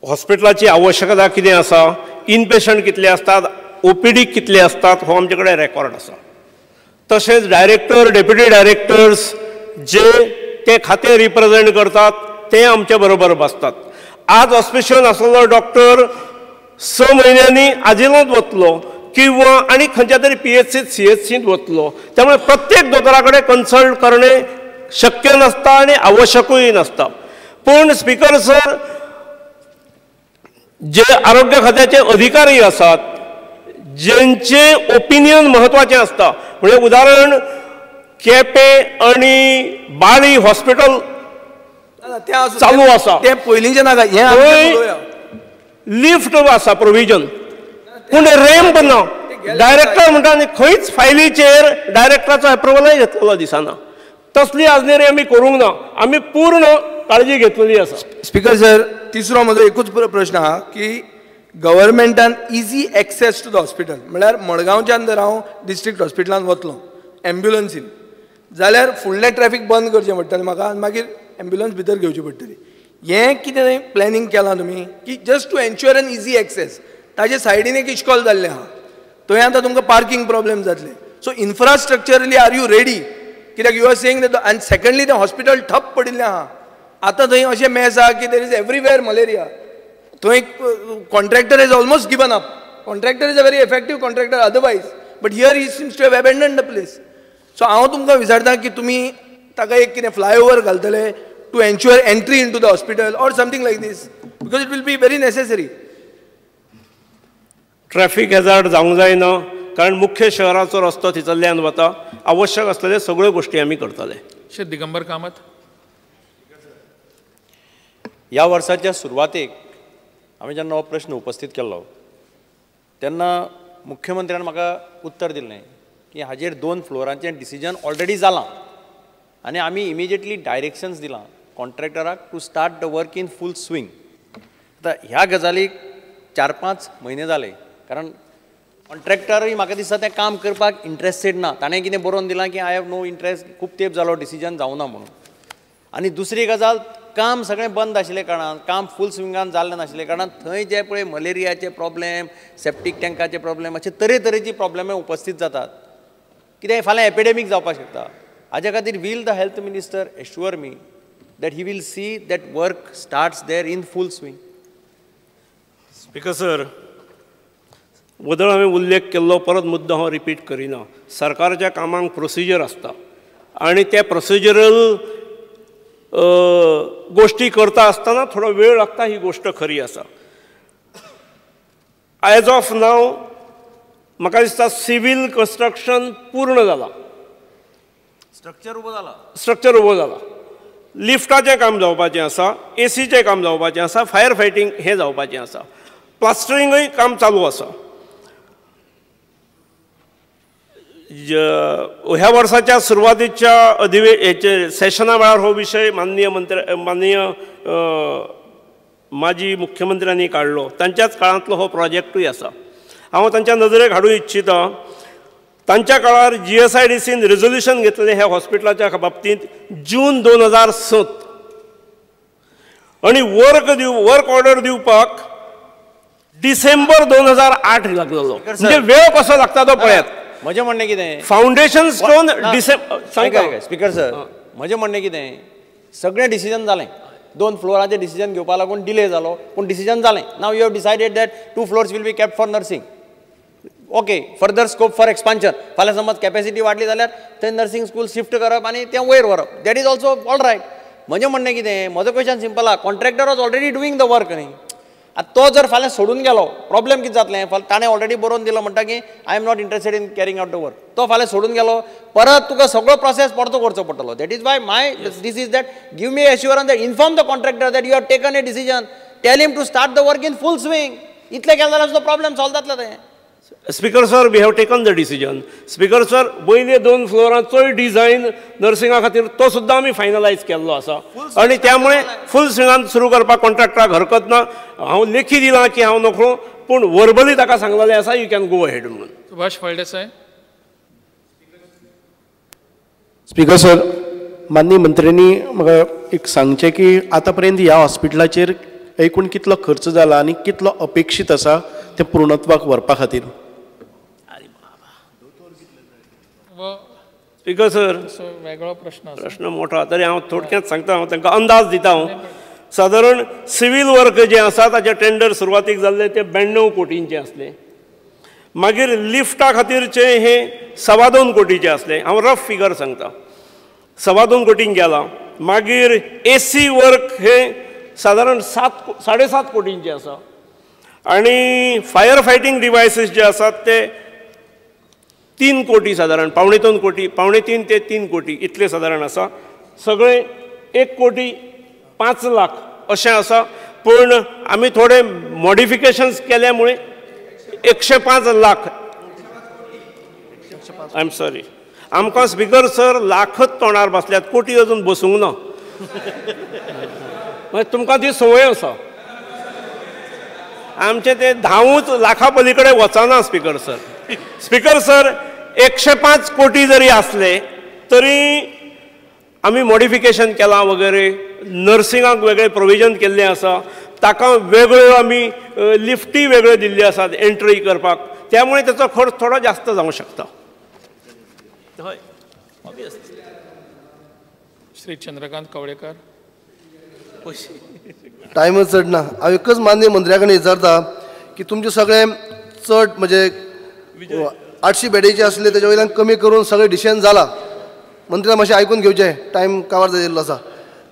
हॉस्पिटलाची आवश्यकता कितें आसा, इनपेशंट कितले आसतात, ओपीडी कितले आसतात हो आमचे कडेन रेकॉर्ड आसा. तशेंच डायरेक्टर, डेप्युटी डायरेक्टर्स जे ते खातें रिप्रेजेंट करतात ते आमचे बरोबर बसतात. आज हॉस्पिटल आसलेलो डॉक्टर 6 म्हयन्यांनी आजिलोंत वतलो किंवा आनी खंयच्या तरी पीएचसीत सीएचसींत वतलो. त्यामुळे प्रत्येक दोतोरा कडेन कन्सल्ट करणे शक्य नासता आनी आवश्यकूय नासता. पूण स्पीकर सर, जे आरोग्य खात्याचे अधिकारी आसात जेंचे ओपिनियन म्हत्वाचें आसता, म्हणजे उदाहरण केपें आनी बाळी हॉस्पिटल चालू आसा, तें पयलींचें नाका, हें लिफ्ट आसा प्रोविजन, पूण रॅम्प ना. डायरेक्टर म्हणटा आनी खंयच फायलीचेर डायरेक्टराचो एप्रुवलय घेतलेलो दिसना. तसली आजनेरी आमी करूंक ना, आमी पूर्ण काळजी घेतलेली आसा. स्पीकर सर, तिसरो म्हजो एकूच प्रश्न आहा की गव्हर्मेंटान easy access to the hospital, म्हळ्यार मडगांवच्यान जर हांव डिस्ट्रिक्ट हॉस्पिटलान वतलो एम्ब्युलन्सीन जाल्यार फुडलें ट्रॅफिक बंद करचें पडटलें म्हाका आनी मागीर एम्ब्युलन्स भितर घेवची पडटली. हें कितें प्लॅनिंग केलां तुमी की just to ensure an easy access? ताजे सायडीन एक इश्कॉल जाल्लें आहा, थंय आतां तुमकां पार्किंग प्रॉब्लेम जातले. So infrastructurally are you ready? कित्याक you are saying that. आनी सेकंडली तें हॉस्पिटल ठप पडिल्लें आहा, आतां थंय अशें मॅस आहा की there is everywhere malaria. थंय contractor is almost given up. Contractor is a very effective contractor otherwise, but here he seems to have abandoned the place. So हांव तुमकां विचारता की तुमी ताका एक कितें फ्लायओवर घालतले to ensure entry into the hospital or something like this, because it will be very necessary. Traffic hazard जावंक जायना, कारण मुख्य शहराचो रस्तो थंयसरल्यान वता. आवश्यक आसलेले सगळ्यो गोश्टी आमी करतले. श्री दिगंबर कामत. ह्या वर्साच्या सुरवातेक आमी जेन्ना हो प्रश्न उपस्थीत केल्लो तेन्ना मुख्यमंत्र्यान म्हाका उत्तर दिल्लें की हाजेर 2 फ्लोरांचें डिसिजन ऑलरेडी जालां आनी आमी इमिजिएटली डायरेक्शन्स दिलां कॉन्ट्रॅक्टराक to start the work in full swing. आतां ह्या गजालीक 4-5 म्हयने जाले, कारण कॉन्ट्रॅक्टरूय म्हाका दिसता तें काम करपाक इंट्रस्टेड ना. ताणें कितें बरोवन दिलां की I have no interest, खूब तेंप जालो डिसिजन जावना म्हणून. आनी दुसरी गजाल, काम सगळें बंद आशिल्ल्या कारणान, काम फूल स्विंगान जाल्लें नाशिल्ल्या कारणान थंय जे पळय मलेरियाचे प्रॉब्लेम, सेप्टीक टँकाचे प्रॉब्लेम, अशे तरेतरेची प्रॉब्लेम उपस्थीत जातात. कितें फाल्यां एपिडेमीक जावपाक शकता. हाज्या खातीर will the health minister assure me that he will see that work starts there in full swing? Speaker sir, वदळ हांवें उल्लेख केल्लो, परत मुद्दो हांव रिपीट करिना. सरकारच्या कामांक प्रोसिजर आसता आनी ते प्रोसिजरल गोश्टी करता आसतना थोडो वेळ लागता, ही गोश्ट खरी आसा. एज ऑफ नाव म्हाका दिसता सिवील कन्स्ट्रक्शन पूर्ण जालां, स्ट्रक्चर उबो जाला, स्ट्रक्चर उबो जाला, लिफ्टाचें काम जावपाचें आसा, एसीचें काम जावपाचें आसा, फायर फायटींग हें जावपाचें आसा, प्लास्टरिंगूय काम चालू आसा. ह्या वर्साच्या सुरवातीच्या अधिवे सेशना वेळार हो विशय माननीय मंत्री, माननीय माजी मुख्यमंत्र्यांनी काडलो. तांच्याच काळांतलो हो प्रोजेक्टूय आसा. हांव तांच्या नजरेक हाडूंक इच्छिता, तांच्या काळार GSIDCन रेजोल्युशन घेतलें ह्या हॉस्पिटलाच्या बाबतींत जून 2007, आनी वर्क ऑर्डर दिवपाक डिसेंबर 2008 लागलेलो. म्हणजे वेळ कसो लागता तो पळयात. म्हजें म्हणणें कितें, फावंडेशन स्टोन डिसेंबर. स्पीकर सर, म्हजें म्हणणें कितें, सगळें डिसिजन जालें, 2 फ्लोरांचें डिसिजन घेवपा लागून डिले जालो, पूण डिसिजन जालें. Now you have decided that 2 floors will be kept for nursing. Okay, further scope for expansion. फाल्यां समज कॅपेसिटी वाडली जाल्यार थंय नर्सिंग स्कूल शिफ्ट करप आनी तें वयर व्हरप, that is also all right. म्हजें म्हणणें कितें, म्हजो क्वेश्चन सिंपल आहा, contractor was already doing the work न्ही. आतां तो जर फाल्यां सोडून गेलो, प्रॉब्लेम कितें जातलें? फाल्यां ताणें ऑलरेडी बरोवन दिलो म्हणटा की I am not interested in carrying out the work, तो फाल्यां सोडून गेलो, परत तुका सगळो प्रोसेस परतो करचो पडटलो. That is why my this is that give me assurance that inform the contractor that you have taken a decision, tell him to start the work in full swing. इतलें केलें जाल्यार सुद्दां प्रॉब्लेम सॉल्व जातलो तें. Speaker sir, we have taken the decision. Speaker sir, वयले 2 फ्लोरांचोय design नर्सिंगा खातीर तो सुद्दां आमी फायनलायज केल्लो आसा आनी त्यामुळे फूल स्विंगान सुरू करपाक कॉन्ट्रॅक्टराक हरकत ना. हांव लेखी दिलां की हांव नकळो, पूण वर्बली ताका सांगलेलें आसा you can go ahead म्हणून. सुभाष फळदेसाय. स्पीकर सर, माननीय मंत्र्यांनी म्हाका एक सांगचें की आतां पर्यंत ह्या हॉस्पिटलाचेर एकूण कितलो खर्च जाला आनी कितलो अपेक्षीत आसा तें पूर्णत्वाक व्हरपा खातीर? स्पीकर सर, वेगळो प्रश्न, प्रश्न मोठो तरी हांव थोडक्यात सांगता, हांव तांकां अंदाज दिता. हांव सादारण सिवील वर्क जें आसा ताचें टेंडर सुरवातीक जाल्लें तें 92 कोटींचें आसलें. मागीर लिफ्टा खातीरचें हें 2.25 कोटीचें आसलें. हांव रफ फिगर सांगता, 2.25 कोटींक गेलां. मागीर एसी वर्क हें सादारण 7.5 कोटींचें आसा आनी फायर फायटींग डिवायसीस जे आसात ते 3 कोटी सादारण, 2.75 कोटी, 2.75 ते 3 कोटी इतले सादारण आसा. सगळे 1,05,00,000 अशें आसा. पूण आमी थोडे मॉडिफिकेशन्स केल्या मुळे 105 लाख, I am sorry, आमकां स्पीकर सर लाखच तोंडार बसल्यात, कोटी अजून बसूंक ना. मागीर तुमकां ती संवय आसा. आमचें तें धांवूच लाखा पली कडेन वचना स्पीकर सर. स्पीकर सर, 105 कोटी जरी आसले तरी आमी मॉडिफिकेशन केलां वगैरे, नर्सिंगाक वेगळें प्रोविजन केल्लें आसा, ताका वेगळ्यो आमी लिफ्टी वेगळ्यो दिल्ल्यो आसात एंट्री करपाक, त्यामुळे ताचो खर्च थोडो जास्त जावंक शकता. हय, श्री चंद्रकांत कवळेकर. टायमच चड ना. हांव एकच माननीय मंत्र्या कडेन विचारता की तुमचे सगळे चड म्हणजे 800 बेडीचे आसले तेजे वयल्यान कमी करून सगळें डिसिजन जाला. मंत्र्या मातशें आयकून घेवचें, टायम कावार जाल्लो आसा.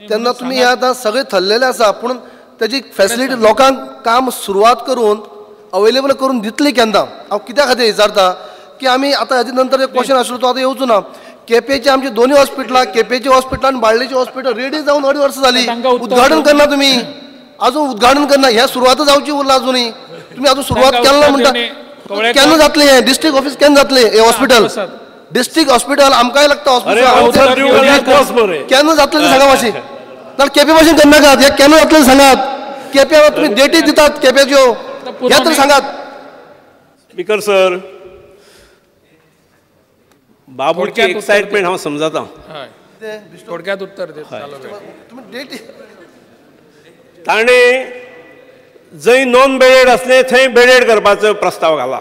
तेन्ना तुमी हें आतां सगळें थरलेलें आसा, पूण तेजी फेसिलिटी लोकांक काम सुरवात करून अवेलेबल करून दितली केन्ना? हांव कित्या खातीर विचारता की आमी आतां हेजे नंतर एक क्वेश्चन आसलो तो आतां येवचो ना. केपेंचे आमचे दोनूय हॉस्पिटलां, केपेंचे हॉस्पिटल आनी बाळ्ळेचें हॉस्पिटल रेडी जावन 2.5 वर्सां जाली, उद्घाटन करना तुमी, अजून उद्घाटन करना. हें सुरवात जावची उरला अजुनूय, तुमी अजून सुरवात केन्ना म्हणटा? केन्ना जातलें हें डिस्ट्रिक्ट ऑफिस केन्ना जातलें हें हॉस्पिटल? डिस्ट्रिक्ट हॉस्पिटल आमकांय लागता हॉस्पिटल, केन्ना जातलें तें सांगा मातशें. नाल्यार केपें भाशेन करनाकात, हें केन्ना जातलें सांगात. केप्यां तुमी डेटी दितात केप्याच्यो, हें तर सांगात. स्पीकर सर, बाबूची एक्सायटमेंट हांव समजता. थोडक्यात उत्तर दिता. ताणें जंय नॉन बेडेड आसलें थंय बेडेड करपाचो प्रस्ताव घाला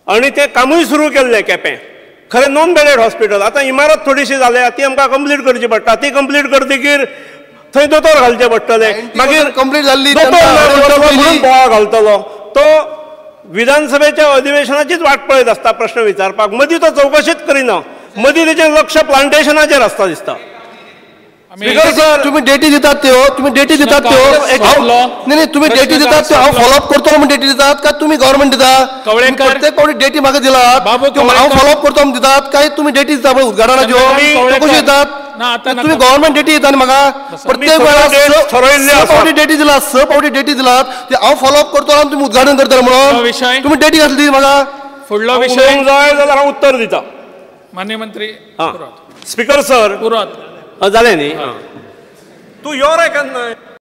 आनी तें कामूय सुरू केल्लें केपें. खरें नॉन बेडेड हॉस्पिटल आतां इमारत थोडीशी जाल्या, ती आमकां कंप्लीट करची पडटा. ती कंप्लीट करतकीर थंय दोतोर घालचे पडटले, मागीर कंप्लीट जाल्ली म्हणून बोवाळ घालतलो. तो विधानसभेच्या अधिवेशनाचीच वाट पळयत आसता प्रश्न विचारपाक, मदीं तो चवकशीच करिना, मदीं तेचें लक्ष प्लांटेशनाचेर आसता दिसता. स्पीकर सर, तुम्ही डेटी दितात त्यो, तुम्ही डेटी दितात त्यो, नाही नाही तुम्ही डेटी दितात त्यो, हांव फॉलोअप करतलो म्हूण डेटी दितात काय तुम्ही गव्हर्मेंट दिता? प्रत्येक फावटी डेटी म्हाका दिलात, हांव फॉलोअप करतो म्हूण दितात काय तुम्ही डेटी दिता पळय उद्घाटनाच्यो कश्यो दितात? तुम्ही गव्हर्मेंट डेटी दिता न्ही म्हाका, प्रत्येक वेळा 6 फावटी डेटी दिलात, 6 फावटी डेटी दिलात, ते हांव फॉलोअप करतलो आनी तुमी उद्घाटन करतले म्हणून तुम्ही डेटी कसली दिली म्हाका? फुडलो विशय जाय जाल्यार हांव उत्तर दिता. माननीय मंत्री. स्पीकर सर, जालें न्ही? तूं यो रे केन्ना.